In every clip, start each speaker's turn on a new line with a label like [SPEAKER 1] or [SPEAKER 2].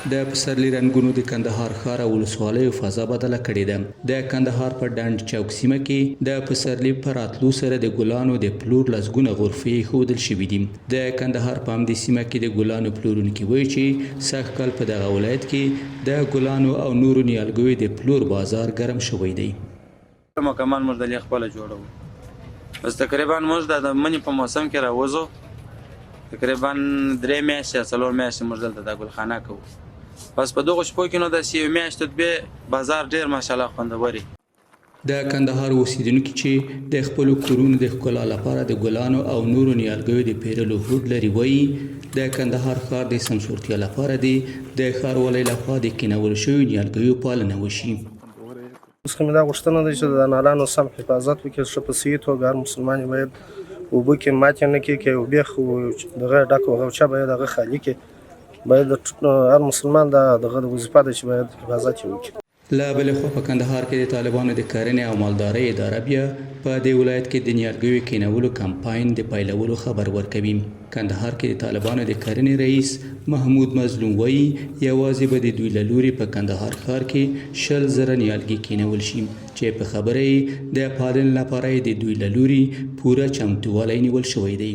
[SPEAKER 1] د پسرلي رنګونو د کندهار ښار او ولسوالیو فضا بدله کړې ده. د کندهار په ډنډ چوک سیمه کې د پسرلي په راتلو سره د ګلانو د پلور لسګونه غرفې اېښودل شوې دي. د کندهار په همدې سیمه کې د ګلانو پلورونکي وایي چې سږ کال په دغه ولایت کې د ګلانو او نورو نیالګیو د پلور بازار ګرم شوی دی.
[SPEAKER 2] مکمل موږ دلې خپله جوړوو. بس تقریبا موږ د مني په موسم کې راوځو، تقریبا 3 میاشتې یا 4 میاشتې موږ دلته دا ګلخانه کوو. بس په دغو شپو کې نو داسې یو میاشت دوې بازار ډېر ماشاءالله خوندور.
[SPEAKER 1] د کندهار اوسېدونکي چې د خپلو کورونو د ښکلا لپاره د ګلانو او نورو نیالګیو د پېرلو هوډ لري، وایي د کندهار ښار د سمسورتیا لپاره دې د ښاروالۍ لخوا د کینول شویو نیالګیو پالنه وشي.
[SPEAKER 3] اوس خو مې دا غوښتنه ده چې د نالانو سم حفاظت وکړي، ښه په صحیح توګه. هر مسلمان یې باید اوبه کې ماتې نه کړي، که یو بیخ دغه ډک غوچه باید هغه خالي کړي. باید هر مسلمان دا دغه د وظیفه ده چې باید حفاظت یې وکړي.
[SPEAKER 1] له بلې خوا په کندهار کې د طالبانو د کرنې او مالدارۍ اداره بیا په دې ولایت کې د نیالګیو کینولو کمپاین د پیلولو خبر ورکوي. کندهار کې د طالبانو د کرنې رئیس محمود مظلوم وایي، یوازې به د دوی له لوري په کندهار ښار کې 20,000 نیالګي کینول شي چې په خبره یې د پالنې لپاره یې د دوی له لوري پوره چمتووالی نیول شوی دی.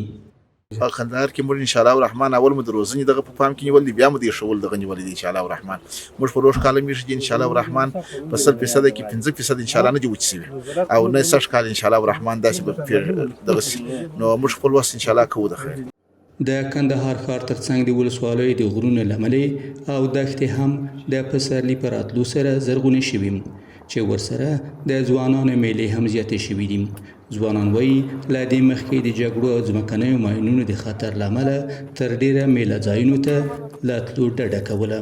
[SPEAKER 4] په کندهار کې موږ ان شاء الله الرحمن اول مو د روزنې دغه په پام کې نیول دي، بیا مو د ایښولو دغه نیولې دي. ان شاء الله الرحمن موږ په روږ کال میږي دي، ان شاء الله الرحمن په 100% کې 5% ان شاء الله نه دي وچ شوي او نه سږ کال ان شاء الله الرحمن داسې به دغه سي. نو موږ خپل وس ان شاء الله کوو، د خیر.
[SPEAKER 1] د کندهار ښار ترڅنګ د ولسوالیو د غرونو لمنې او دښتې هم د پسرلي په راتلو سره زرغونې شوي چې ورسره د ځوانانو میلې هم زیاتې شوې دي. ځوانان وایي، له دې مخکې د جګړو او ځمکنیو ماینونو د خطر له امله تر ډېره میله ځایونو ته له تلو ډډه کوله.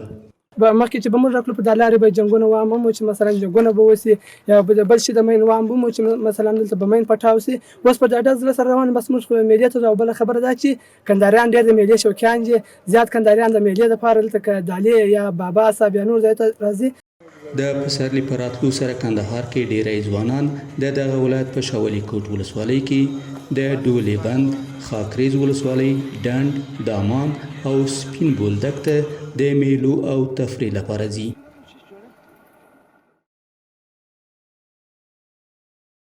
[SPEAKER 5] به مخکې چې به موږ راتلو، په دا لارې به جنګونه وام هم چې مثلا جنګونه به وسي یا به د بل شي د مین وام به مو چې مثلا دلته به مین پټاو سي. اوس په ډاډه زړه سره روان، بس موږ خو میلې ته ځو. او بله خبره دا چې کندهاریان ډېر د میلې شوقیان دي. زیات کندهاریان د میلې لپاره دلته که دالې یا بابا صاحب یا نور ځای ته راځي.
[SPEAKER 1] د پسرلي په راتلو سره کندهار کې ډېری ځوانان د دغه ولایت په شاولي کوټ ولسوالۍ کې د ډولې بند، خاکریز ولسوالۍ، ډنډ، دامان او سپین بولدک ته د میلو او تفریح لپاره ځي.